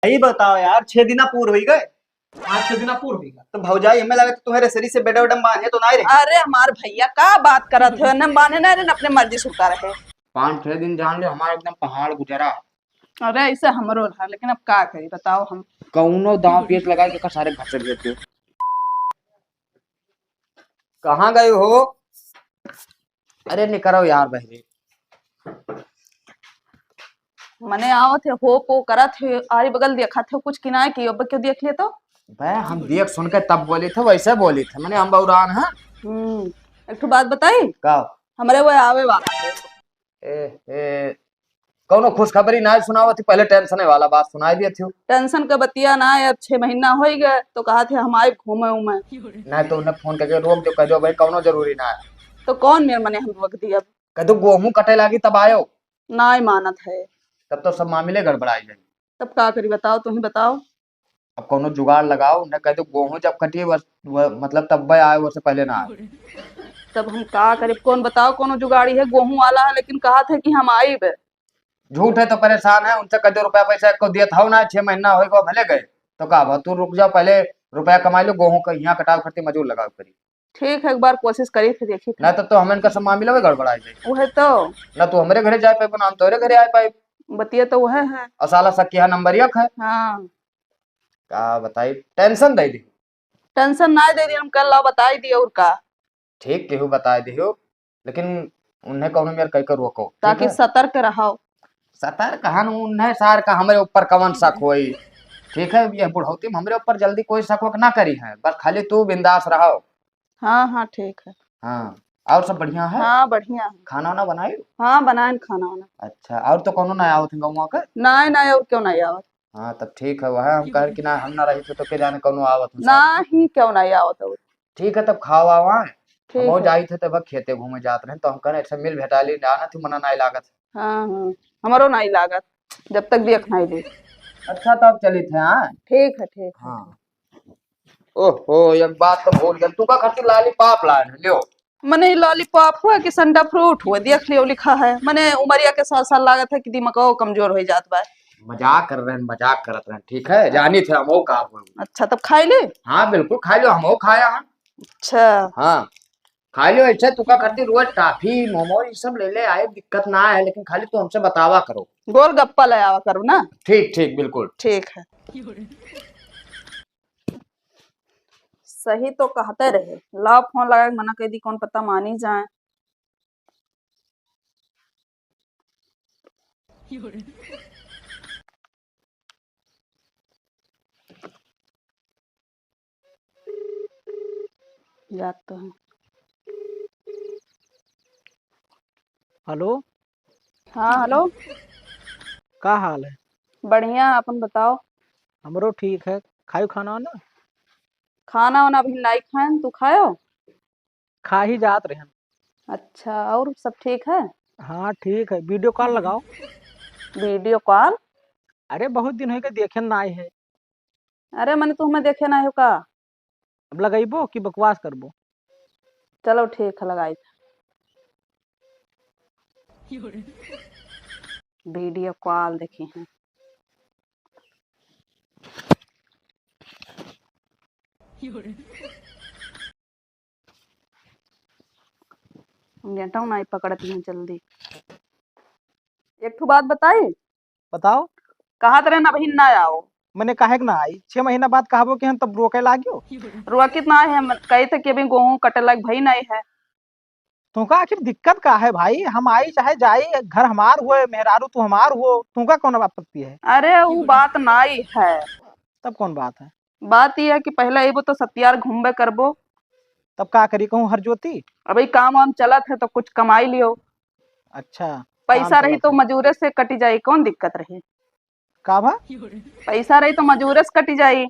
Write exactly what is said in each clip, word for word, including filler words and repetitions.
यही बताओ यार, छह दिना पूर होई गए। हाँ, छह दिना पूर होई गए। तो भौजाई, हमें लगा कि तुम्हारे शरीर से बेडा उडा बांधे तो ना रहे। अरे हमार भैया, का बात करत हो? न बांधे ना रहे, न अपने मर्जी से उठा रहे। पाँच छह दिन जान लो, हमारा एकदम पहाड़ गुजरा। अरे ऐसे हमरो रहा, लेकिन अब का करी बताओ हम। कौनो दांव पेच लगा के का सारे घर से भेज दो। कहाँ गए हो? अरे निकरो यार बहरी। मने आवत है, हो पो करत है, आरी बगल देखत है, कुछ किनाए की, अब क्यों देख लिए तो? बे, हम देख सुन के तब बोली थे, वैसे बोली थे, मने हम बौरान हैं। हम्म, एक ठो बात बताई? का? हमरे वो आवे वाला है। ए, ए, कौनो खुशखबरी ना सुनावत थी, पहले टेंशन वाला बात सुनाई दिया थी। टेंशन का बतिया ना है, अब छह महीना हो ही गए, तो कहा थे हम आए घूमे उमे। नहीं तो उन्हें फोन करके रोक दो, कह दो भाई कौनो जरूरी ना है। तो कौन मेरे मने हम रोक दी अब? कह दो गोहूं कटे लागी तब आयो। ना ही मानत है। तब तो सब मामले गड़बड़ाई जाए। तब का करी बताओ, तुम ही बताओ। अब कौनो जुगाड़ लगाओ, उन्हें कह दो गोहूं जब कटी बस, वह, मतलब तब आए, उससे पहले ना आए। तब हम का करी, कौन बताओ, कौनो जुगाड़ी है, गोहूं वाला है, लेकिन कहा थे कि हम आइब। झूठ है तो परेशान है, उनसे कह दो रुपया पैसा को दिया था ना, छह महीना हो गो भले गए, तो का बा, तू रुक जाओ, पहले रुपया कमा लो, गोहूं का यहाँ कटाव करती मजूर लगाओ करी। ठीक है, एक बार कोशिश करी, फिर देखी। ना तो, तो हम इनका सब मामला में गड़बड़ाई जाए। वह तो। ना तू हमरे घरे जाए पाए, ना हम तोरे घरे आए पाए। बतिया तो वह है। और साला शक यहाँ नंबर एक है। हाँ। का बताई, टेंशन दे दी। टेंशन ना दे दी, हम कल लाओ बताई दिए और का। ठीक केहू बताई दियो, लेकिन उन्हें कौनो मेर कह के रोको, ठीक ताकि है? सतर्क रहो। सतर्क हन, उन्हें सार का हमरे ऊपर कवन शक होई? ठीक है, ये बुढ़ौती में हमरे ऊपर जल्दी कोई शक वक ना करी है, बस खाली तू बिंदास रहो। हाँ, हाँ, ठीक है। हाँ, और सब बढ़िया है? हाँ, बढ़िया है। खाना वाना बनाई? हाँ, बनाएन खाना वाना। अच्छा, और तो कौनो ना आवत है गौवा का? ना, ना, और क्यों ना आवत? हाँ, तब ठीक है, वह हम कहे कि ना, हम ना रही थे तो के जाने कौनो आवत हो ना सारे। ही क्यों ना आवत हो। ठीक है, तब खाओ आवा। ठीक हमहू है। जाई थे तब खेते घूमे जात रहे, तो हम कहे ऐसे मिल भेटा ली, ना, ना थी मना नहीं लागत। हाँ, हाँ, हमारो नहीं लागत, जब तक देख नहीं ली। अच्छा, तब चली थे, हाँ? ठीक है, ठीक है। हाँ। ओहो, एक बात तो भूल गए, तू का खातिर लॉलीपॉप लाए हैं, लियो। मने ई लॉलीपॉप हुआ कि संडा फ्रूट हुआ, देख लियो लिखा है। मने उमरिया के साथ साथ लागत है कि दिमागो कमजोर हो जात बा। मजाक कर रहे हैं, मजाक करत रहे हैं, ठीक है? जानी थे हमहू का हुआ। अच्छा, तब खाई ले? हाँ, बिल्कुल खाई लो, हमहू खाया हम। अच्छा। हाँ, खाई लो। ऐसे तुका खातिर रोज टाफी, मोमो, ये सब ले ले आए, दिक्कत ना है, लेकिन खाली तू हमसे बतावा करो। गोलगप्पा ले आवा करो ना। ठीक, ठीक, बिल्कुल। ठीक है। सही तो कहते रहे, लाओ फोन लगा के मना कर दी, कौन पता मानी जाए। याद तो है। हेलो। हाँ, हेलो। का हाल है? बढ़िया, अपन बताओ। हमरो ठीक है। खायो खाना वाना? खाना वाना अभी नाई खाएन, तू खायो? खा ही जात रहन। अच्छा, और सब ठीक है? हाँ, ठीक है। वीडियो कॉल लगाओ। वीडियो कॉल? अरे, बहुत दिन हो गए, देखे ना आए है। अरे, मने तू हमें देखे ना हो का? अब लगइबो कि बकवास करबो? चलो ठीक है, लगाई। वीडियो कॉल देखी हैं। नेटो नहीं पकड़ती हैं जल्दी। एक ठो बात बताई? बताओ। कहत रहे ना बहिन ना आओ। मने काहे के ना आई? छह महीना बाद कहबो कि हम तब रोके लाग्यो। रोकित ना है, हम कही थे कि अभी गोहूं कटे लायक भई नहीं है। तुमका आखिर दिक्कत का है भाई? हम आई चाहे जाई, घर हमार हुए, मेहरारू तू हमार हुओ, तुमका कौन आपत्ति है? अरे वो बात नाई है। तब कौन बात है? बात ये है कि पहले अइबो तो सतियार घूमबे करबो। तब का करी कहूँ हर जोती? अबे काम वाम चलत है तो कुछ कमाई लियो। अच्छा, पैसा काम रही चलत तो है। मजूरे से कटी जाई, कौन दिक्कत रही? का भा? पैसा रही तो मजूरे से कटी जाई।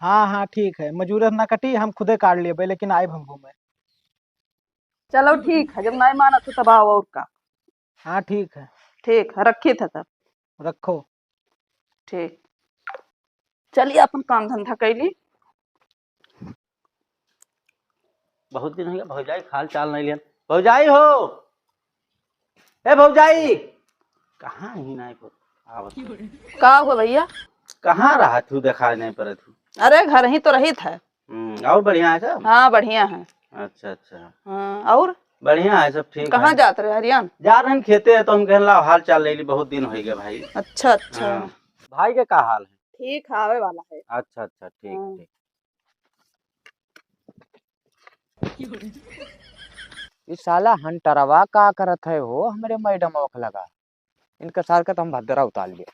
हाँ, हाँ, ठीक है, मजूरे से ना कटी, हम खुदे काट लेबे, लेकिन आइब हम घूमे। चलो ठीक है, जब नहीं मानत हो तब आओ, और का। हाँ, ठीक है। ठीक है, रखी थे तब। रखो। ठीक। चलिए अपन काम धंधा कैली। बहुत दिन हो गया, भौजाई हाल चाल नहीं लियन। भौजाई हो, ए भौजाई, कहाँ ही नहीं हो आवत? का हुआ भैया? कहाँ रहत हू, देखाई नहीं पड़त हू? अरे, घर ही तो रहित है। हम्म, और बढ़िया है सब? हाँ, बढ़िया है। अच्छा, अच्छा। हाँ, और? बढ़िया है सब, ठीक कहाँ है। जात रहे हरियान? जा रहे हैं खेते, तो हम कहन ला हाल चाल ले ली, बहुत दिन हो गए भाई। अच्छा, अच्छा। हाँ। भाई के का हाल है? ठीक है, आवे वाला है। अच्छा, अच्छा, ठीक, हाँ। ठीक। ई साला हंटरवा का करत है हो हमरे मैडम ओख लगा? इनका सार का तो हम भद्रा उतार लिए।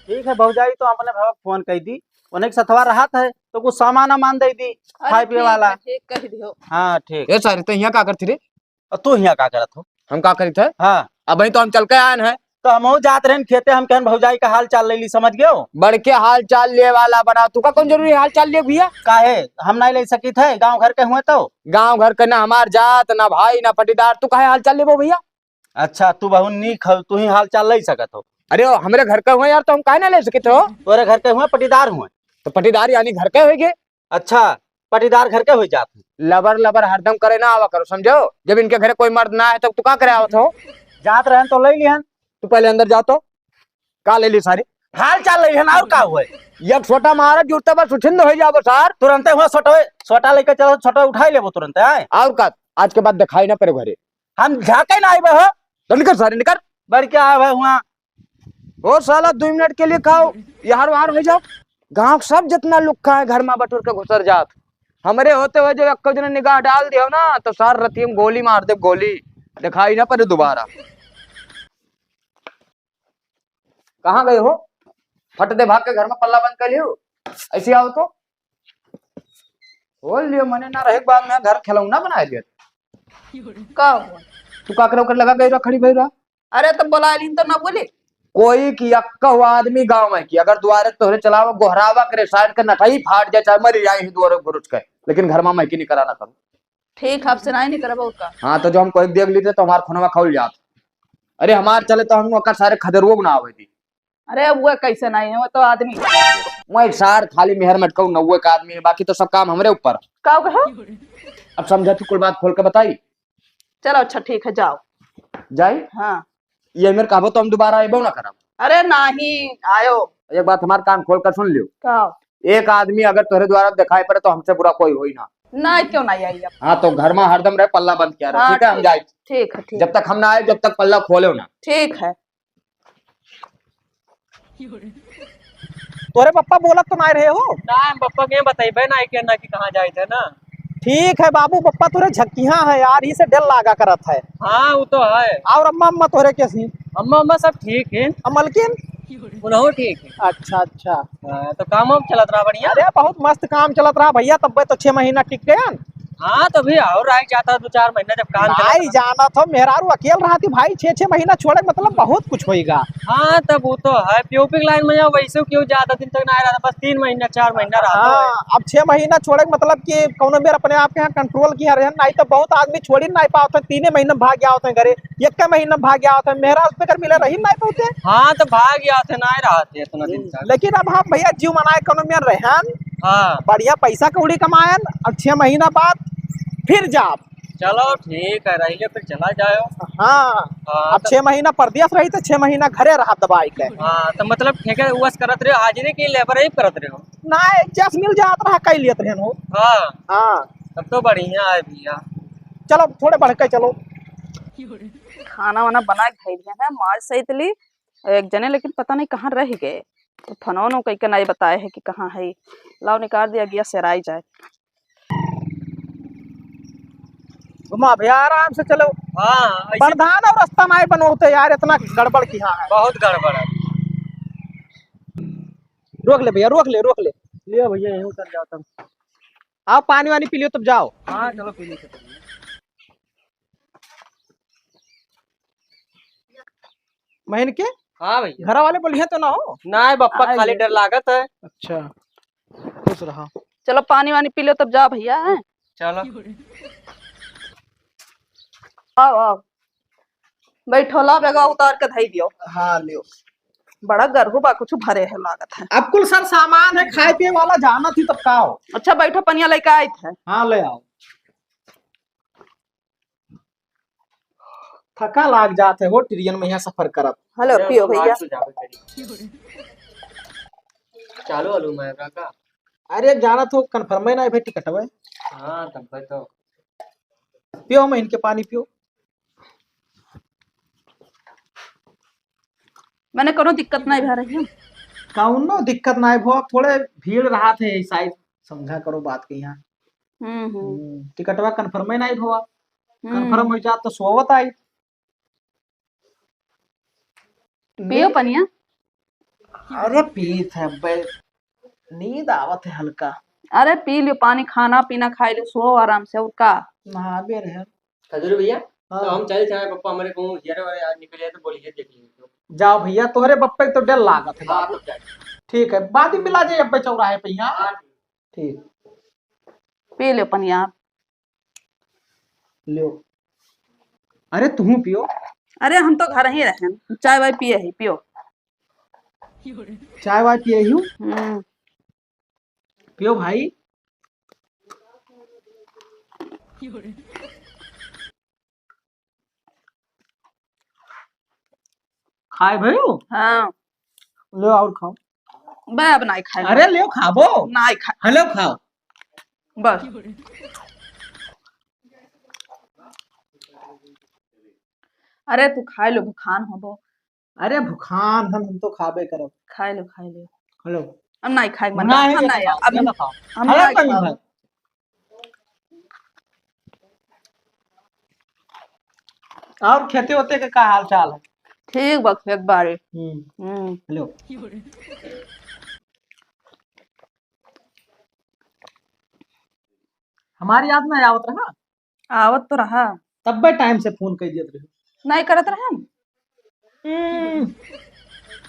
ठीक है भौजाई, तो अपने भाव फोन कर दी, उन्हें के सथवा रहत है तो कुछ सामान वामान दे दी, अरे खाए पिए ठीक वाला। है, ठीक कह दियो। हाँ ठीक। ए सारे, तो यहाँ का करती रे? और तू यहाँ का करत हो? हम का करित है? हाँ। अब वहीं तो हम चल के आए हैं। तो हमहू जात रहन खेते, हम कहन भौजाई का हाल चाल ले ली, समझ गयो? बड़के हाल चाल लिए वाला बना, तू का कौन जरूरी हाल चाल लिए भैया? काहे हम नहीं ले सकित है, गाँव घर के हुए तो? गाँव घर के ना हमार जात, ना भाई, ना पटीदार, तू काहे हाल चाल लेबो भैया? अच्छा, तू बहुत नीक हो, तू ही हाल चाल ले सकत हो। अरे, ओ, हमरे घर के हुए यार, तो हम काहे ना ले सकित हो? तोरे घर के हुए, पटीदार हुए। तो पटीदार यानी घर के होइगे। अच्छा, पटीदार घर के हो जात है। लबर लबर हरदम करे ना आवा करो, समझो? जब इनके घरे कोई मर्द ना है, तब तू का करे आवत हो? जात रहन तो ले लिहन। तू पहले अंदर जा तो। का ले ली सारी? हाल चाल ले लिहन, और का हुए? एक सोटा मारा, जूता बस उछिंद हो जाबो सार। तुरंते हुआ सोटा, सोटा लेके चलो, सोटा उठाई लेबो तुरंते, आए। और का? आज के बाद दिखाई ना पड़े घरे। हम झाके ना आइबे हो। तो निकर सारे, निकर। बढ़ के आए हुआ। ओ साला, दो मिनट के लिए खाओ, यार वार हो जाओ। गांव सब जितना लुक्का है, घर में बटुर के घुसर जात। हमरे होते हुए जो एक्को जने निगाह डाल दियो ना, तो सार रतिये में गोली मार दे, गोली। दिखाई ना पड़े दोबारा। कहाँ गए हो? फट दे भाग के घर में पल्ला बंद कर लियो। ऐसे आओ तो। बोल लियो, मने ना रहे के बाद में घर खिलौना बना दिया। का हुआ? तू का करे ओकर लगा गई रहा, खड़ी भई रहा? अरे, तो बोला लीन तो ना बोले। कोई की अक्का हुआ आदमी गाँव में की अगर दुआरे तोहरे चलावा, गोहरावा करे, साइड के नटई फाट जाए, चाहे मर जाए ही दुआरे गुरुज के, लेकिन घर में मैं की नहीं करा ना करो। ठीक, अब से नहीं निकलबो का। हाँ, तो जो हम कोई देख लेते तो हमार खुनवा खौल जात। अरे, हमार चले तो हम ओकर सारे खदेरुओ ना आवे दी। अरे, वो कैसे नहीं है, वो तो आदमी। मैं सार खाली मेहर मटकाऊ नौवे का आदमी है, बाकी तो सब काम हमरे ऊपर। का कहो? अब समझा तू कुल बात खोल के बताई। चलो, अच्छा, ठीक है, जाओ। जाई? हाँ। ये मेरे कहबो तो हम दोबारा आइबो ना करब। अरे, नहीं, आयो। एक बात हमार कान खोल कर सुन लियो। का? एक आदमी अगर तोहरे द्वारा दिखाई पड़े तो हमसे बुरा कोई होई ना। नहीं, क्यों नहीं आई अब? हाँ, तो घर में हरदम रहे, पल्ला बंद किया रहे, हाँ, ठीक है, हम ठीक, जाए। ठीक है, ठीक। जब तक हम ना आए, जब तक पल्ला खोले ना। ठीक है। तोरे पप्पा बोलत तो नाय रहे हो? ना, हम पप्पा के बताइबे ना कि, ना कि कहाँ जाइत है ना। ठीक है बाबू, पप्पा तोरे झकिया है यार, ही से डर लागा करत है। हाँ, वो तो है। और अम्मा, अम्मा तोरे कैसी? अम्मा, अम्मा सब ठीक है। अब मलकिन? उनहु ठीक है। अच्छा, अच्छा। हाँ, तो काम वाम चलत रहा बढ़िया? अरे, बहुत मस्त काम चलत रहा भैया, तब्बे तो छह महीना टिक गया। हाँ, तो भी और रह जाता दो चार महीना, जब काम चलत नाई रहा। जाना था, मेहरारू अकेल रहा थी भाई, छह छह महीना छोड़े, मतलब, बहुत कुछ होइगा। हाँ, तब वो तो है, पीओपी के लाइन में जाओ, वैसे क्यों ज्यादा दिन तक ना रहा, बस तीन महीना, चार महीना रहा। हाँ, अब छह महीना छोड़े, मतलब कि कौनो बेर अपने आप के यहाँ कंट्रोल किया रहे, नहीं तो बहुत आदमी छोड़ी नहीं पावत है, तीने महीना में भाग गया होता है घरे। एक महीना भाग गया होता है, मेहरारू पे कर मिले रही नहीं पहुंचे। हाँ, तो भाग गया थे, नहीं रहते इतना दिन तक। लेकिन अब हम भैया जीव मनाए कोनो में रहन, हाँ। बढ़िया पैसा कौड़ी कमायन, अब छह महीना बाद फिर जाब। चलो ठीक है, रहिए फिर चला जाओ। हाँ, हाँ, अब तो छह महीना परदेस रही तो छह महीना घरे रहा दबाई के। हाँ, तो मतलब ठेके उस करत रहे हो, हाजिरी की लेबर ही करत रहे हो? ना, जस मिल जात रहा, कई लेत रहन हो। हाँ। हाँ। तब तो बढ़िया है भैया। चलो, थोड़े बढ़ के चलो। खाना वाना बना के धइ दिया है, माज सहित ली एक जने, लेकिन पता नहीं कहाँ रह गए। तो फोनो उनो कई के नहीं बताए है कि कहाँ है। लाओ, निकाल दिया गया, सेराई जाए। घुमा भैया, आराम से चलो। हाँ, ऐसे प्रधान और रास्ता नहीं बनोते यार, इतना गड़बड़ की हाँ है। बहुत गड़बड़ है। रोक ले भैया, रोक ले, रोक ले। लियो भैया, यहीं उतर जाओ तुम। आओ, पानी वानी पी लियो, तब जाओ। हाँ, चलो, पी लीजिए। महीन के? हाँ भैया। घर वाले बोलिए तो ना हो? ना, बप्पा, आए खाली भैया। डर लागत है। अच्छा, खुश रहा। चलो, पानी वानी पी लो, तब जा भैया, हैं? चलो। आओ, आओ। बैठो, ला, बेगवा उतार के धई दियो। हाँ, लियो। बड़ा गरहू बा, कुछ भरे है लागत है। अब कुल सर सामान है, खाए पिए वाला, जाना थी तब का हो। अच्छा, बैठो, पनिया लेके आए थे। हाँ, ले आओ। थका लाग जात है हो ट्रेन में यहाँ सफर करत। हेलो, पियो भैया। आज तो जाबे करी। चालू वालू में का? अरे, जाना तो confirm ही ना है भाई, टिकट है। हाँ, तब भाई तो। पियो, मैं इनके पानी पियो। मने कोनो दिक्कत नाहीं भा रही है? कौनो दिक्कत नाहीं भो, थोड़े भीड़ रहत है, शायद समझा करो बात के यहाँ। हम्म, हम्म। हम्म, टिकटवा confirm ही नाहीं भवा। हम्म। Confirm हो जात तो सोवत आई। पियो पनिया। अरे पीत है बे, नींद आवत है हल्का। अरे पी लियो पानी, खाना पीना खाई लियो, सोओ आराम से, और का? नहाबे रहे। खजूर भैया, हाँ। तो हम चल जाए, पप्पा हमारे कहूँ हियरे वारे आज निकल जाए तो बोलिए, देख लीजिए। जाओ भैया, तोहरे बप्पे के तो डर लागत है हाँ, बाबू। तो क्या? ठीक है, बाद में मिला जाए अब्बे चौराहे पे यहाँ। हाँ, ठीक। ठीक। पी लियो पनिया। लियो। अरे तुहूँ पियो। अरे हम तो घर ही रहेन, चाय वाय पिए ही, पियो। चाय वाय पिए ही? हम्म। पियो भाई। खाए भयो? हाँ। लो और खाओ। बे, अब नाहीं खाए। अरे, लो खाबो। नाहीं खाए। हाँ, लो खाओ। बस। अरे, तू खाए लो, भुखान होबो। अरे, भुखान हम, हम तो खाबे करब। खाए लो, खाए लो। हेलो। हम नाहीं खाए, मन नाहीं, हम ये नाहीं, तो खाओ, अब ये तो खाओ। हम अरे, नाहीं तनी खाओ। भर। और खेती होते के का हाल चाल है? ठीक बा, खेत बाड़ी। हम्म। हम्म। हेलो। हमारी याद में आवत रहा? आवत तो रहा। तब्बे टाइम से फोन कर दियत रहे। नाहीं करत रहे हम। हम्म।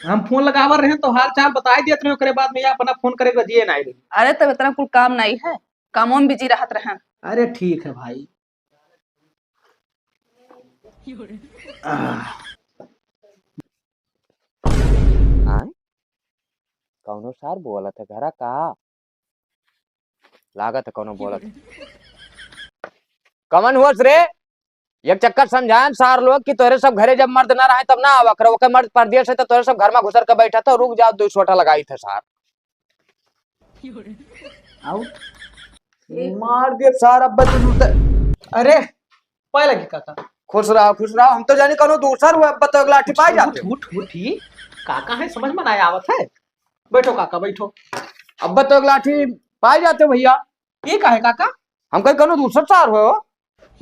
हम फोन लगावर रहे तो हाल चाल बताई दियत रहे, ओकरे बाद में या अपना फोन करे के रजिए नाहीं रहे। अरे, तब इतना कुल काम नाहीं है, कामों में बिजी रहत रहे। अरे, ठीक है भाई। आह। आय? कौनो सार बोलत है घरा का? लागत है कौनो बोलत है। कमन हुअस रे? एक चक्कर समझाएन सार लोग कि तोहरे सब घरे जब मर्द ना रहे तब ना आवा करो, ओके मर्द परदेस है तो तोहरे सब घर में घुसर के बैठा था, रुक जाओ, दो छोटा लगाई थे सार। आओ। मार दे सार, अब बच लूटे। अरे, पाए लगी काका। खुश रहो, खुश रहो। हम तो जानी कौनो दूसर हुआ, अब तो एक लाठी पाए जाते। उठ, उठ, उठ ही। काका है, समझ में ना आवत है। बैठो काका, बैठो। अब तो एक लाठी पाए जाते भैया। ये का है काका? हम कहीं कौनो दूसर सार हो।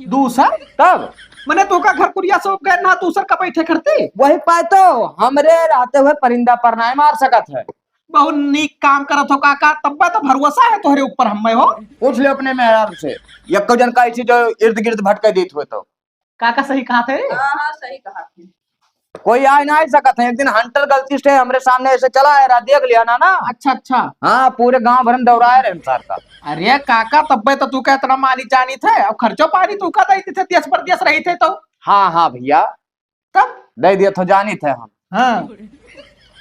दूसर? तब? मने तो का घर कुरिया सब गए ना, दूसर का बैठे करते? वही पाए तो, हमरे रहते हुए परिंदा पर नाहीं मार सकत है। बहुत नीक काम करत हो काका, तब्बे तो भरोसा है तोहरे ऊपर हम्मे हो। पूछ ले अपने मेहरारू से, यक्को जन का ऐसी जो इर्द गिर्द भटके देत हुए तो। काका सही कहा थे। हाँ, हाँ, सही कहा थे। कोई आ नाहीं सकत है। एक दिन हंटर गलती से हमरे सामने ऐसे चला आया रहा, देख लिया ना, ना। अच्छा, अच्छा। हाँ, पूरे गांव भर में दौड़ाए रहे हम सार का। अरे काका, तब्बे तो तू का इतना मानी जानी थे, और खर्चो पानी तू का देते थे, देश परदेस रही थे तो। हाँ, हाँ भैया। तब? दे दिया तो जानी थे हम। हाँ।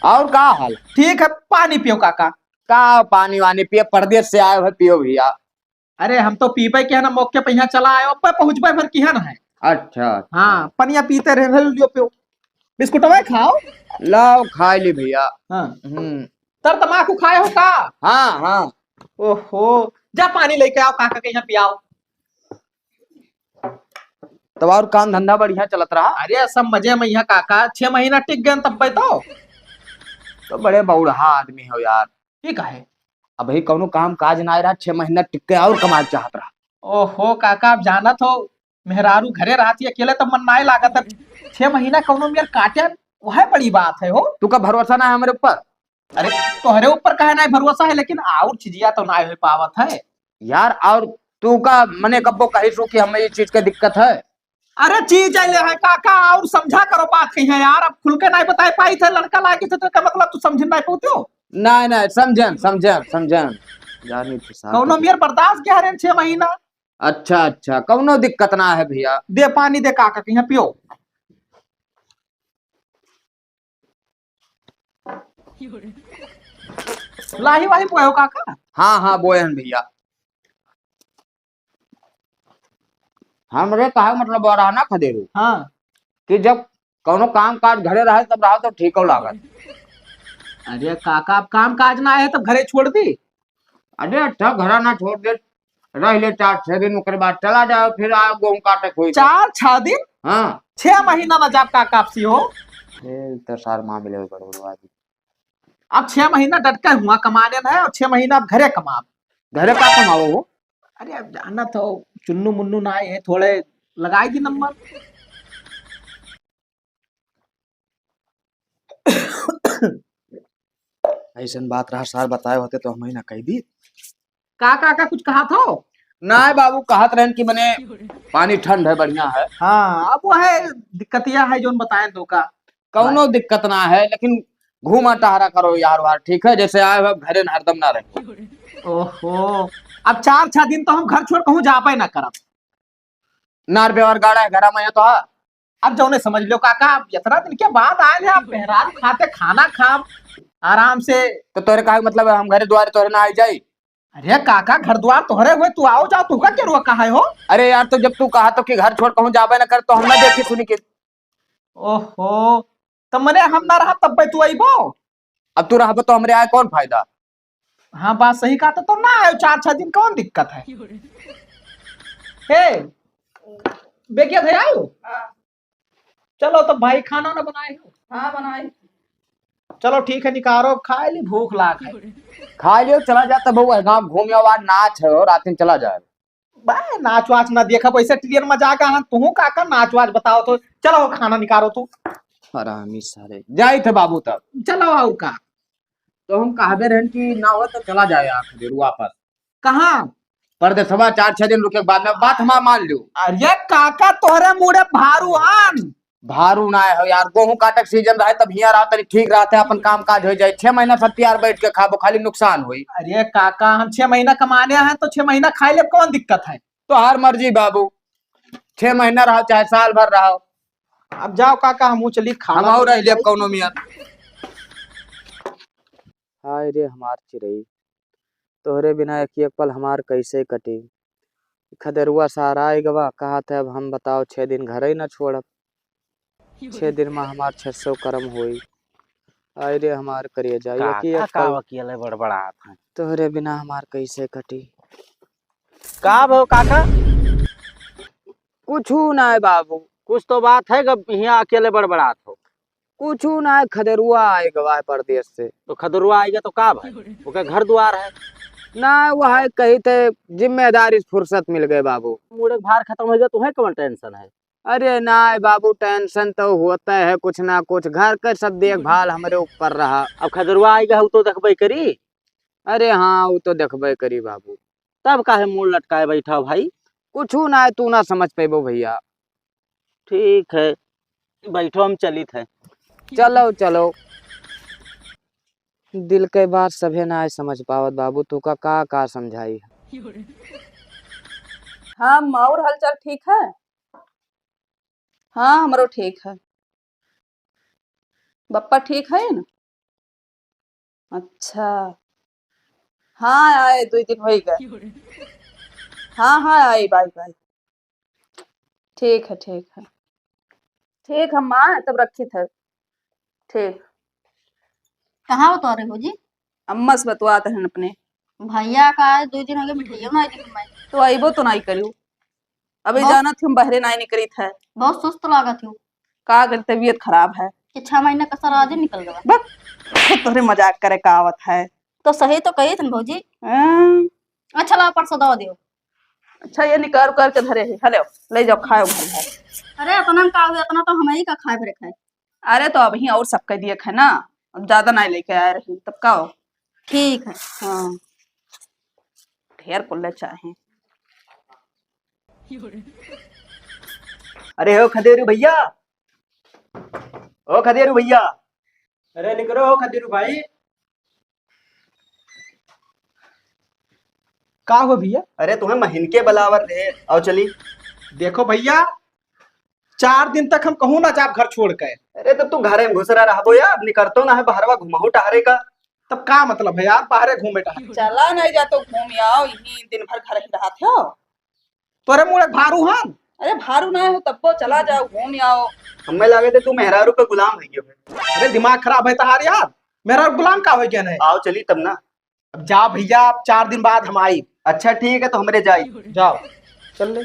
और का हाल? ठीक है, पानी पियो काका। का पानी वानी पिए, परदेस से आए हो, पियो भैया। अरे हम तो पीबे के है ना, मौके पे यहाँ चला आयो, अब पहुँचबे भर की है ना है। अच्छा, अच्छा। हाँ, पनिया पीते रहे, ले लियो पियो। बिस्कुटवा खाओ। लाओ, खाए ली भैया। हाँ। हम्म। तर तमाकू खाए हो का? हाँ, हाँ। ओहो, जा पानी लेके आओ, काका के यहाँ पियाओ। तब और काम धंधा बढ़िया चलत रहा? अरे सब मजे में यहाँ काका, छह महीना टिक गए तब तो। तो बड़े बौढ़ा आदमी हो यार। ये का है? अबही कौनो काम काज ना रहा, छह महीना टिक के और कमाए चाहत रहा। ओहो काका, आप जानत हो, मेहरारू घरे रहती अकेले तो मन नाय लागत है। छह महीना कौनो मेर काटे, वह बड़ी बात है हो। तू का भरोसा ना है हमरे ऊपर? अरे, तोहरे ऊपर काहे नाय भरोसा है, लेकिन और चीजिया तो नाय हो पावत है। यार, और तू का मने कब्बो कही सो कि हमें ये चीज के दिक्कत है? अरे चीज अइले है काका, और समझा करो बात कही है यार, अब खुल के नाय बताए पाई थे, लड़का लागे थे तो का मतलब तू समझ नाय पाते हो? नाय, नाय, समझन, समझन, समझन। जानी तो साहब कौनो मेर बर्दाश्त के हरेन छह महीना। अच्छा, अच्छा, कौनो दिक्कत ना है भैया। दे पानी दे काका, कहीं पियो। लाही वाही बोए हो काका? हाँ, हाँ, बोए हन भैया। हमरे कहा मतलब बराना खदेरू। हाँ। कि जब कौनो काम काज घरे रहे तब रहो तो ठीक हो लागत। अरे काका, अब काम काज ना है तब घरे छोड़ दी। अरे अच्छा, घरा ना छोड़ दे, रह ले चार छह दिन, ओकरे बाद चला जाओ, फिर आ गेहूं काटे कोई। चार छह दिन? हाँ। छह महीना ना जाब काका आपसी हो। ए, तो सार माँ मिले बड़ो बड़ो आज। अब छह महीना डट के हुआ कमाने में है और छह महीना अब घरे कमाब। घरे का कमाओ हो? अरे अब जाना तो चुन्नू मुन्नू ना आए हैं, थोड़े लगाई दी नंबर। ऐसन बात रहा, सार बताए होते तो हम ही ना कह दी। का, का, का कुछ कहा था? नाय बाबू, कहत रहन कि मने पानी ठंड है, बढ़िया है। हाँ, अब वो है, दिक्कतिया है जोन बताए तो का। कौनो दिक्कत ना है, लेकिन घूमा टहरा करो यार वार, ठीक है? जैसे आए हो अब घरे न हरदम ना रहो। ओहो, अब चार छह दिन तो हम घर छोड़ कहूँ जाबे ना करब। नार व्यवहार गाड़ा है घरा में, ये तो है। अब जौने समझ लो काका, अब इतना दिन के बाद आए हैं, आप मेहरारू खाते खाना खाब, आराम से। तो तोरे काहे मतलब है, हम घरे द्वारे तोरे ना आई जाई? अरे काका, घर द्वार तोहरे हुए, तू आओ जाओ, तू का केरुआ कहा है हो? अरे यार, तो जब तू कहा तो कि घर छोड़ कहूँ जाबे ना कर, तो हम ना देखी सुनी के। ओहो, तो मने हम ना रहा तब पे तू अइबो? अब तू रहबो तो हमरे आए कौन फायदा? हाँ, बात सही कहा, तो, तो ना आयो चार छह दिन, कौन दिक्कत है? हे, बेगिया घर आयो? हाँ। चलो तो भाई, खाना ना बनाए हो? हाँ, बनाए। चलो ठीक है, निकारो, खाए ली, भूख लाग है। खा लियो, चला जा तब, वो गाँव घूम आओ, आज नाच है और रात में चला जाए। बा, नाच वाच ना देखब, ऐसे ट्रेन में जाके, हाँ, तुहू काका नाच वाच बताओ तो, चलो खाना निकारो तू। हरामी सारे, जाई थे बाबू तब। चलो और का। तो हम कहबे रहन कि ना हो तो चला जाए यार, खदेरुआ पर। कहाँ? परदेसवा चार छह दिन रुके के बाद में बात हमार मान लियो। अरे काका, तोहरे मुड़े भारू हन। भारू ना हो यार, गोहूं काटक सीजन रहे तब हियाँ रहा तनी ठीक रहते, अपन काम काज हो जाए। छह महीना सब तैयार बैठ के खाबो, खाली नुकसान होई। अरे काका, हम छह महीना कमाने हैं तो छह महीना खाए ले, कौन दिक्कत है? तो हर मर्जी बाबू, छह महीना रहो चाहे साल भर रहो। अब जाओ काका, हम चली खाना हम और रह लेब कौनो मियाँ। हाय रे हमार चिरई, तोहरे बिना एक एक पल हमार कैसे कटी। खदेरुआ सार आइ गवा, कहत है अब हम बताओ छह दिन घरे ही ना छोड़ब। छह दिन में हमार छह सौ करम होई। आय रे हमार करेजा, काका, एक एक का पल अकेले बड़बड़ात हैं? तोहरे बिना हमार कैसे कटी। का भो काका? कुछू ना है बाबू। कुछ तो बात है, जब हियाँ अकेले बड़बड़ात हो। कुछू ना है, खदेरुआ आइ गवा है परदेस से। तो खदेरुआ आइगा तो का भाई, ओके घर दुआर है। ना, वह कही थे जिम्मेदारी से फुर्सत मिल गए बाबू। मुड़े के भार खतम होइगा, तुहे कौन tension है? अरे ना बाबू, tension तो होता है कुछ ना कुछ, घर का सब देखभाल हमरे ऊपर रहा। अब खदेरुआ आइगा, उ तो देखबे करी। अरे हाँ, उ तो देखबे करी बाबू। तब काहे मुड़ लटकाए बैठा हो भाई? कुछू ना है, तू ना समझ पैबो भैया। ठीक है, बैठो, हम चलित है। चलो, चलो। दिल के बात सभे ना समझ पावत बाबू, तू का, का, का समझाई? हाँ, अम्मा, और हालचाल ठीक है? हाँ, हमरो ठीक है। बप्पा ठीक है न? अच्छा। हाँ, आए, दुइ दिन होइ गए। हाँ, हाँ, आई, बाय, बाय। ठीक है, ठीक है। ठीक है, माँ, तब रखित है। ठीक। कहाँ बतवा रहे हो जी? अम्मा से बतवात रहन अपने। भैया का आज दुइ दिन हो गए, मिठाइयों ना दी मैं। तो अइबो तो नाई करियो। अभी बहुत जानत हूँ, बहरे नाई निकलित है। बहुत सुस्त लागत हो। का करी, तबीयत खराब है। कि छह महीना का सर आज ही निकल गवा। बस, खुद तोहरे मजाक करे का आवत है। तो सही तो कही थन भौजी। हाँ। अच्छा, ला परसों दवा दियो। अच्छा, ये निकाल उकाल के धरे है। हेलो, ले जाओ, खाओ घर में। अरे, इतना में का हुआ, इतना तो हम ही का खाए भरे खाए। अरे, तो अबहीं और सबके दिए है ना, अब ज्यादा नहीं लेके आए रही, तब का हो? ठीक है। हाँ, ढेर कुल्ले चाहे। अरे हो खदेरू भैया, ओ खदेरू भैया। अरे निकरो हो खदेरू भाई। का हो भैया? अरे तुम्हें महीन के बलावर रहे, आओ चली। देखो भैया, चार दिन तक हम कहूँ ना जाब घर छोड़ के। अरे तब तू घरे में घुस रहा रहबो यार, निकरतो ना है बहरवा घुमाऊ टहरे का। तब का मतलब है यार, बाहरे घूमे टहरे? चला नहीं जा तो घूम आओ, यहीं दिन भर घर ही रहत हो। तोरे मुड़े भारू हन? अरे भारू ना हो तब्बो चला जाओ, घूम आओ। हमें लगे थे तू मेहरारू के गुलाम है क्यों? अरे दिमाग खराब है तहार यार, मेरा गुलाम का होइ गया नहीं? आओ चली तब ना। अब जा भैया, अब चार दिन बाद हम आई। अच्छा ठीक है, तो हमरे जाई। जाओ, चल ले।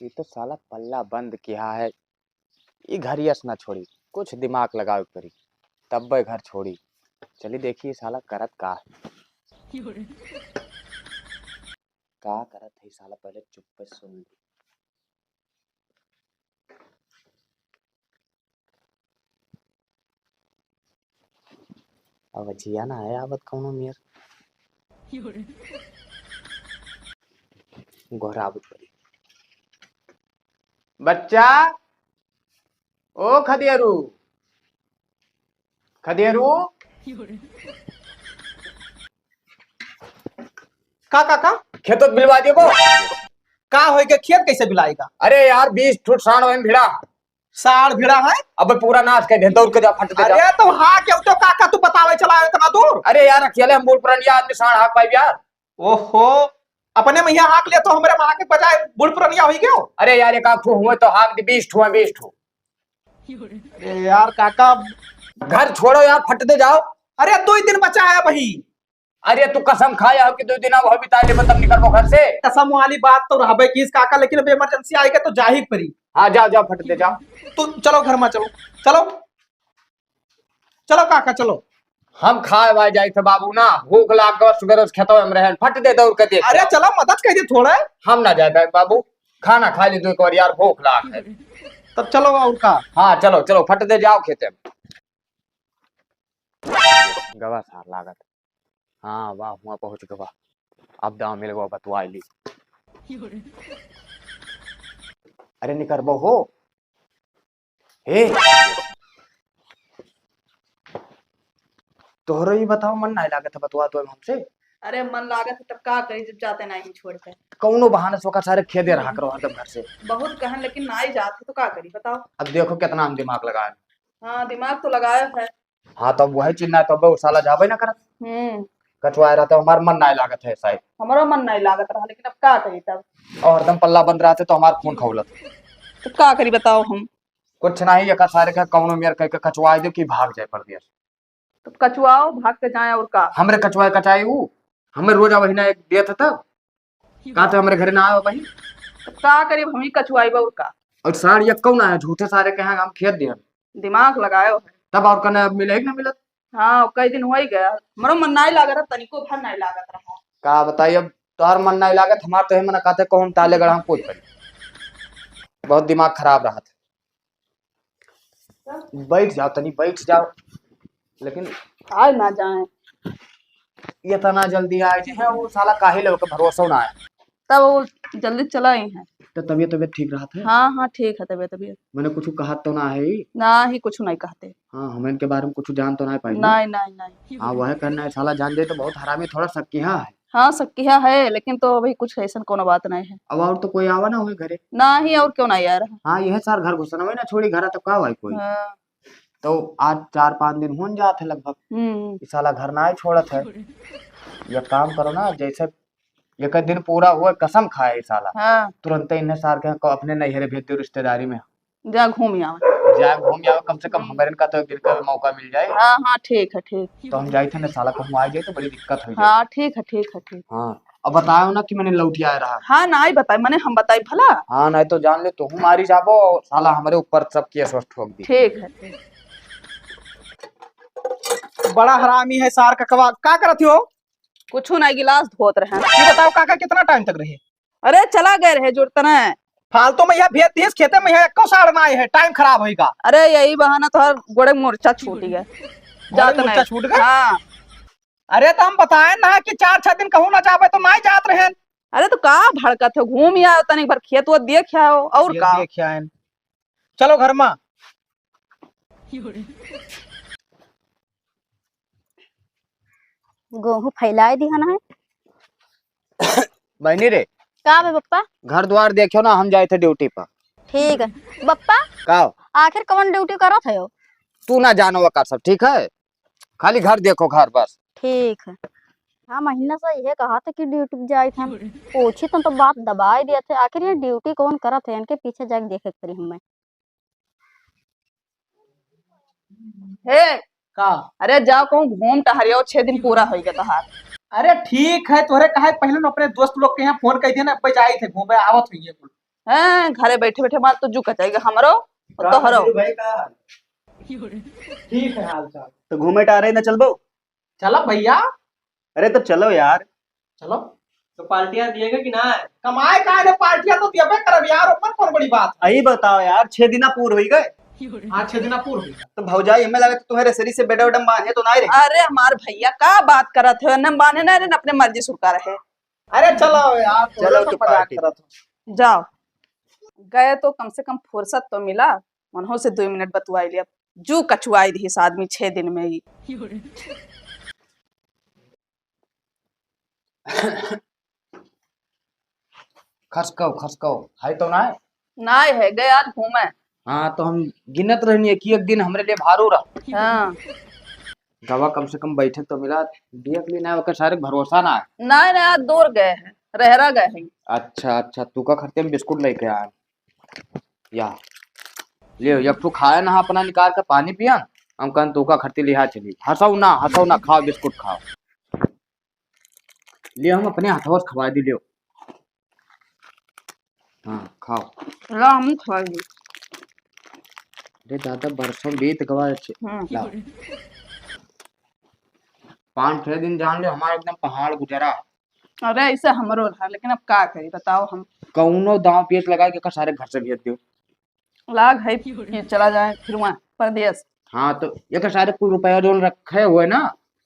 ये तो साला पल्ला बंद किया है। ई घर यस ना छोड़ी, कुछ दिमाग लगावे के पड़ी, तब्बे घर छोड़ी। चली देखी साला करत का है। का करत है साला, पहले चुप्पे सुन ली। अब जिया ना है आवत कौनो मेर। गोहरावत पड़ी। बच्चा, ओ खदेरू, खदेरू। का, का, का? खेतोत बिलवा दियो को। का होई के खेत कैसे बिलाएगा? अरे यार, बीस फुट साँड़ वहीं भिड़ा। साँड़ भिड़ा है? अबे पूरा नाश कर दे, दौड़ के जा, फट दे जा। अरे तो हाँ, क्यों तो काका तू बतावे चला इतना दूर? अरे यार, अकेले हम बूढ़ पुरानिया आदमी साँड़ हाँक पाइब यार? ओहो, अपने में यहाँ हाँक ले तो हमरे में हाँके के बजाय बूढ़ पुरानिया होई गयो। अरे यार, एक आध ठो हुए तो हाँक दे, बीस ठो है, बीस ठो। अरे यार काका। घर छोड़ो यार, फट दे जाओ। अरे दो ही दिन बचा है भाई। अरे तू कसम खाया हो कि दो दिन अब बिता लेबो तब निकलबो घर से। कसम वाली बात तो रहबे कीस काका, लेकिन अब इमरजेंसी आइगा तो जाही परी। हाँ, जाओ, जाओ, फट दे जाओ। तो चलो घर में चलो, चलो, चलो काका, चलो। हम खाए वाए जाई थे बाबू ना, भूख लाग गवा, सुबह रोज खेतवा में रहन, फट दे दौड़ के देख। अरे चलो, मदद कर दे थोड़ा। हम ना जाए बाबू, खाना खा ले दो एक बार यार, भूख लाग है। तब चलो और का। हाँ, चलो, चलो, फट दे जाओ खेते में। गवा सार लागत। हाँ, वाह, हुआँ पहुँच गवा। अब दाँव मिल गवा, बतवाइ ली। अरे निकरबो हो। हे, तोहरो ई बताओ, मन नाहीं लागत है बतवा तो हमसे। अरे मन लागत है तब का करी, जब जाते नाहीं छोड़ के। कौनो बहाने से ओकर सारे खेदे रहा करो हरदम घर से। बहुत कहन लेकिन नाहीं जात है तो का करी बताओ। अब देखो कितना हम दिमाग लगाए। हाँ, दिमाग तो लगाया है। हाँ, तब वही चीज ना, तब वो साला जाबे ना करत। हम्म। कचवाए रहते, हमार मन नाहीं लागत है शायद। हमारो मन नाहीं लागत रहा, लेकिन अब का करी तब? और हरदम पल्ला बंद रहते तो हमार खून खौलत। तो का करी बताओ हम? कुछ नाहीं, एका सारे का कौनो मेर कह के कचवाए दे कि भाग जाए परदेस। तो कचवाओ, भाग के जाए और का? हमरे कचवाए कचाई ऊ, हमें रोज अब हिना एक देत है तब। का तो हमरे घरे ना आवे भाई? तो का करी, हम ही कचवाइबा और का? और सार ये कौन आया झूठे सारे के यहाँ हम खेत दिया। दिमाग लगायो है। तब और कने अब मिले कि ना मिलत? हाँ, कई दिन हो ही गया। हमरो मन नाहीं लागत रहा, तनिको भर नाहीं लागत रहा। का बताई अब तोहर मन नाहीं लागत, हमार तो है मन कहते कौन ताले गढ़ा कूद पड़ी। बहुत दिमाग खराब रहत। बैठ जाओ तनी, बैठ जाओ। लेकिन आए ना जाए। इतना जल्दी आए जे है, वो साला काहे ले ओके भरोसा ना है। तब वो जल्दी चला आई है। तो तबीयत, तबीयत ठीक रहत है? हाँ, हाँ, ठीक है तबीयत, तबीयत। मैंने कुछ कहा तो ना है? ना ही, कुछ नहीं कहते। हाँ, हम इनके बारे में कुछ जान तो ना पाई ना? नहीं, नहीं, नहीं। हाँ, वह कहना है, साला जान जाए तो बहुत हरामी, थोड़ा शक्किहा है। हाँ, शक्किहा है, लेकिन तो अभी कुछ ऐसन कोनो बात नहीं है। अब और तो कोई आवा ना हुए घरे? ना ही, और क्यों ना यार? हाँ, यह सार घर घुसना वही ना छोड़ी घर, तो का भाई कोई? हाँ। तो आज चार पाँच दिन होन जात है लगभग। हम्म। ई साला घर ना छोड़त है। ये काम करो ना, जैसे एक दिन पूरा हुआ कसम खाए ई साला। हाँ। तुरंते इन्हें सार के को अपने नैहरे भेज दो रिश्तेदारी में। जा घूम आवे। जा घूम आवे, कम से कम हम्म। हमरे का तो एक दिन का मौका मिल जाए। हाँ, हाँ, ठीक है, ठीक। तो हम जाए थे ना साला कहूँ आ जाए तो बड़ी दिक्कत हो जाए। हाँ, ठीक है, ठीक है, ठीक। हाँ, अब बताओ ना कि मैंने लौट आया रहा। हाँ, नाहीं बताई, मने हम बताई भला। हाँ, नाहीं तो जान ले तो हूँ मारी जाबो, साला हमरे ऊपर सब केस वस ठोक दी। ठीक है, ठीक। बड़ा हरामी है सार ककवा, का करत हो? कुछ नाहीं, गिलास धोत रहे। ये बताओ काका कितना टाइम तक रहे? अरे चला गए रहे जुड़तने। फालतू में यह भेज दिस खेते में, यह एको सार ना आए है, टाइम खराब होइगा। अरे यही बहाना तोहर गोड़े मुरचा छूट गया। गोड़े जात मुरचा नहीं। छूट गया? हाँ। अरे तो हम बताए ना कि चार छह दिन कहूँ ना जाबे तो ना जात रहे। अरे तो का भड़कत हो, घूम आओ तनिक भर खेत वो देख आओ और खेत का। देख आए। चलो घर में। गोहूँ फैलाए दिहन है। बहनी रे। का बे पप्पा? घर द्वार देखियो ना, हम जाए थे ड्यूटी पर। ठीक है। पप्पा? का? आखिर कौन ड्यूटी करत है? तू ना जानो का सब, ठीक है? खाली घर देखो, घर बस। ठीक है। छह महीना से इहे कहत है कि ड्यूटी पे जाइत हन। पूछी तो, तो बात दबाए दिया थे। आखिर ये ड्यूटी कौन करत है, इनके पीछे जाके देखे के पड़ी हमें। हे, का? अरे जाओ कहूँ घूम टहरियो, छह दिन पूरा होई गया तोहार। अरे ठीक है, तोहरे कहे पहले न अपने दोस्त लोग के यहाँ फोन कर दिया ना, अब जाइत है घूमे, आवत हुई है कुल। हैं, घरे बैठे बैठे मार तो जू कचाई हमरो, का तोहरो। वीरू भाई का? ठीक है हाल चाल। तो घूमे टहरे न चलबो? चला भैया। अरे तो चलो यार। चलो। तो पार्टियां दिएगा कि ना? कमाए का है, पार्टियां तो दियबे करब यार, ओपन कौन बड़ी बात है? यही बताओ यार, छह दिना पूर होई गए। हाँ, छह दिना पूर होई गए। तो भौजाई, हमें लगा तो तुम्हारे शरीर से बेडम वेडम बांधे तो ना रहे। अरे हमार भैया, का बात करत हो? न बांधे ना रहे, न अपने मर्जी सुरका रहे। अरे चलो यार, चलो तो तो मजाक पार्टी। करत हो। जाओ, गए तो कम से कम फुर्सत तो मिला, उन्हों से दो मिनट बतुआई लिया। जू कचुआई दिहिस आदमी छह दिन में ही। खसकव, खसकव, है तो ना? नाय है, गए आज घूमे। हाँ, तो हम गिनत रहनी है कि एक दिन हमरे लिए भारू रहा। हाँ। गवा कम से कम बैठक तो मिला, देख ली ना, ओकर सारे भरोसा ना है। नाय, नाय, आज दूर गए हैं, रहरा गए हैं। अच्छा, अच्छा, तू का खर्चे में बिस्कुट लेके आए? या, लियो, एक ठो खाए ना, अपना निकाल के पानी पिया, हम कहन तू का खर्चे लिहा चली। हंसो ना, हंसो ना, खाओ बिस्कुट खाओ। लियो, हम अपने हथवा से खवा दी, लियो। हाँ, खाओ। ला, हम खवा दी। अरे दादा, बरसों बीत गवा, अच्छे। हम्म। लाओ। पाँच छह दिन जान लो, हमारा एकदम पहाड़ गुजरा। अरे, ऐसे हमरो रहा, लेकिन अब का करी, बताओ हम। कौनो दांव पेच लगा के का सारे घर से भेज दियो। लाग है कि चला जाए फिर वहाँ परदेस। हाँ, तो ये का सारे कुल रुपया जोन रखे हुए ना,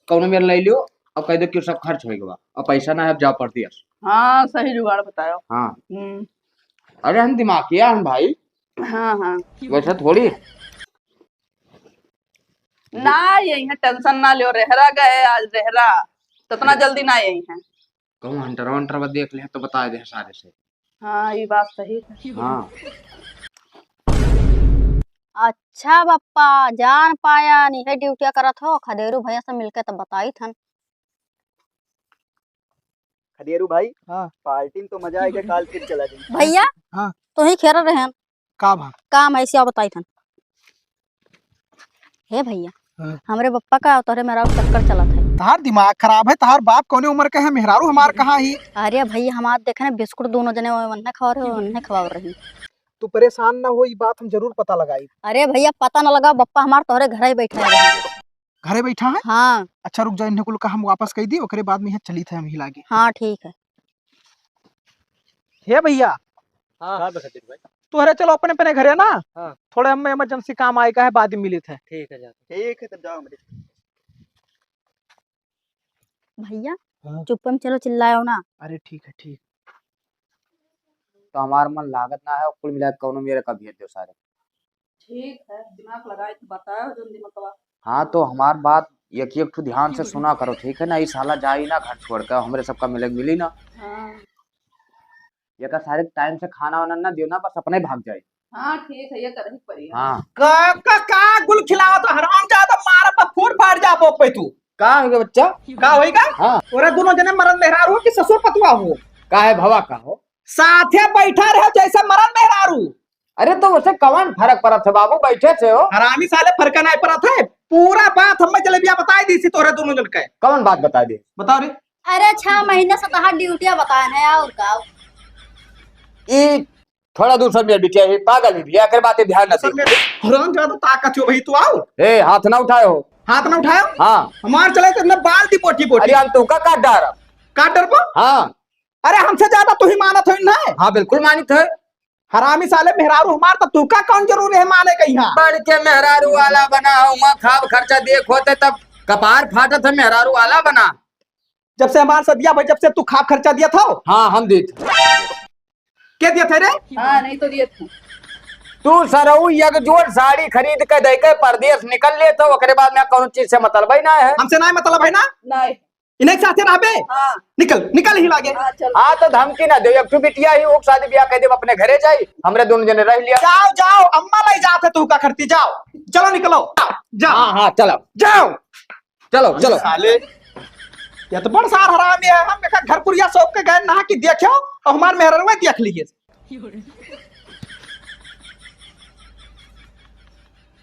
कौनो मेर ले लियो और कह दो कि सब खर्च हो गवा, अब पैसा ना है, अब जाओ परदेस। हाँ, सही जुगाड़ बतायो। हाँ। हम्म। अरे, हम दिमागिया हम भाई। हाँ, हाँ। वैसे थोड़ी। ना, यही है, टेंशन ना लियो, रहरा गए आज रहरा, तो इतना जल्दी ना यही है। कहूँ हंटर वंटर बा देख ले तो बता दे सारे से। हाँ, ये बात सही है। हाँ। अच्छा बप्पा, जान पाया, निहे ड्यूटिया करत हो, खदेरू भैया से मिलके तब बताई थन। खदेरू भाई, हाँ। पार्टी में तो मजा आएगा, काल फिर चला जाएंगे। भैया, हाँ। तो ही खेरा रहन। का भा? काम ऐसे आओ बताई थन। हे भैया, हाँ। हमरे बप्पा का तोहरे मेहरारू चक्कर चलत है। तहार दिमाग खराब है, तहार बाप कौने उम्र के है, मेहरारू हमार कहाँ ही? अरे भैया, हमार देखे ना बिस्कुट दोनों जने वन्ने खवा रहे हो, वन्ने खवा रही। तू परेशान ना हो, ई बात हम जरूर पता लगाई। अरे भैया, पता ना लगा, बप्पा हमार तोहरे घर ही बैठा है। घरे बैठा है? हाँ। अच्छा रुक जा, इन्हें कुल का हम वापस कह दी, ओकरे बाद में यहाँ चली थे हम ही लागे। हाँ ठीक है। हे भैया। हाँ। का बे खतीर भाई? तोहरे चलो अपने अपने घरे ना। हाँ। थोड़े हमें इमरजेंसी काम आए का है, बाद में मिलित है। ठीक है, जा। ठीक है, तब जाओ हमरे। भैया, हाँ। चुप्पे में चलो, चिल्लायो ना। अरे ठीक है, ठीक। तो हमार मन लागत ना है, कुल मिला के कौनो मेरे का भेज दो सारे। ठीक है, दिमाग लगाए के बताओ जौन दिमागवा। हाँ, तो हमार बात एक एक ठो ध्यान से सुना करो, ठीक है ना? ई साला जाई ना घर छोड़ के, हमरे सबका मिले मिली ना। हाँ। एका सारे टाइम से खाना वाना ना दियो ना, बस अपने भाग जाए। हाँ, ठीक है, ये करही पड़ी। हाँ। का, का, का गुल खिलावत हो, हरामजादा, मारा पर फूट फाट जा पे तू। का होगा बच्चा? का होइगा? हाँ। तोरे दोनों जने मरद मेहरारू हो कि ससुर पतुआ हो? का है भवा का हो? साथे बैठा रहे जैसे मरद मेहरारू। अरे तो उसे कवन फर्क पड़त है बाबू, बैठे से हो। हरामी साले फर्क नहीं पड़त है, पूरा बात हमें जलेबिया बताई दी सी तोरे दोनों जन के। कवन बात बताई दी? बताओ रे। अरे छह महीने से तहार ड्यूटिया बताए है और का? ई थोड़ा दूसर में बिटिया ही पागल ही भी, एकर बाते ध्यान न दे। हरामजादा ताकत हो भाई तू आओ। ए, हाथ ना उठाए हो। हाथ ना उठाए? हाँ। हमार चले तो ना बाल दी बोटी बोटी। अरे हम तो का काट डार। काट डर को? हाँ। अरे हमसे ज्यादा तू ही मानत हो ना? हाँ बिल्कुल मानित है। हरामी साले मेहरारू हमार तो तू का कौन जरूरी है माने के यहाँ? बढ़ के मेहरारू वाला बना हो, वहाँ खाब खर्चा देख होते तब कपार फाटत है मेहरारू वाला बना। जब से हमार सदिया भाई, जब से तू खाब खर्चा दिया था? हाँ, हम दिए थे। के दिया था रे? हाँ, नहीं तो दिए थे। तू सरऊ एक जोड़ साड़ी खरीद के दे के परदेस निकल ले तो ओकरे बाद में कौन चीज से मतलब ही ना है। हमसे ना मतलब है ना? नहीं। इन्हें साथे रहबे? हाँ। निकल, निकल ही लागे। हाँ, चल। हाँ, तो धमकी ना दे, एक ठो बिटिया ही, ओक शादी ब्याह कर दे, अपने घरे जाई, हमरे दोनों जने रह लिया। जाओ, जाओ, अम्मा लाई जात है तू का करती, जाओ। चलो निकलो, जाओ। हाँ, हाँ, चलो। जाओ। चलो, चलो। साले। ये तो बड़ सार हरामी है, हम एक घर पुरिया सौंप के गए ना कि देखो, और हमार मेहररुआ देख लिए।